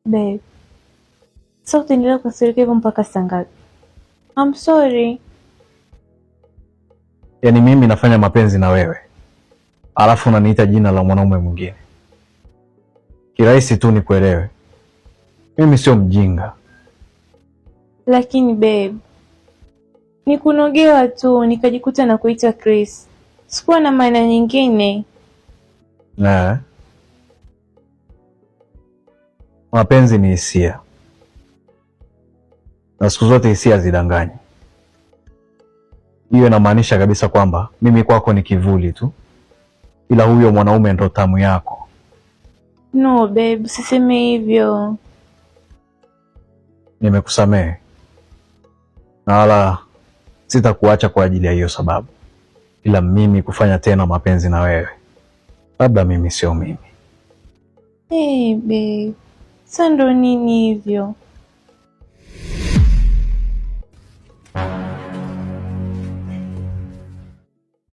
Babe, sasa utaendelea kukasirika hivyo mpaka saa ngapi? I'm sorry. Yaani mimi nafanya mapenzi na wewe alafu unaniita jina la mwanaume mwingine. Kirahisi tu nikuelewe, mimi sio mjinga. Lakini babe, ni kunogewa tu nikajikuta na kuita Chris. Sikuwa na maana nyingine. Na mapenzi ni hisia, na siku zote hisia hazidanganyi. Hiyo inamaanisha kabisa kwamba mimi kwako ni kivuli tu, ila huyo mwanaume ndo tamu yako. No babe, usiseme hivyo. Nimekusamehe na wala sitakuacha kwa ajili ya hiyo sababu, ila mimi kufanya tena mapenzi na wewe, labda mimi sio mimi. Hey babe, sasa ndo nini hivyo?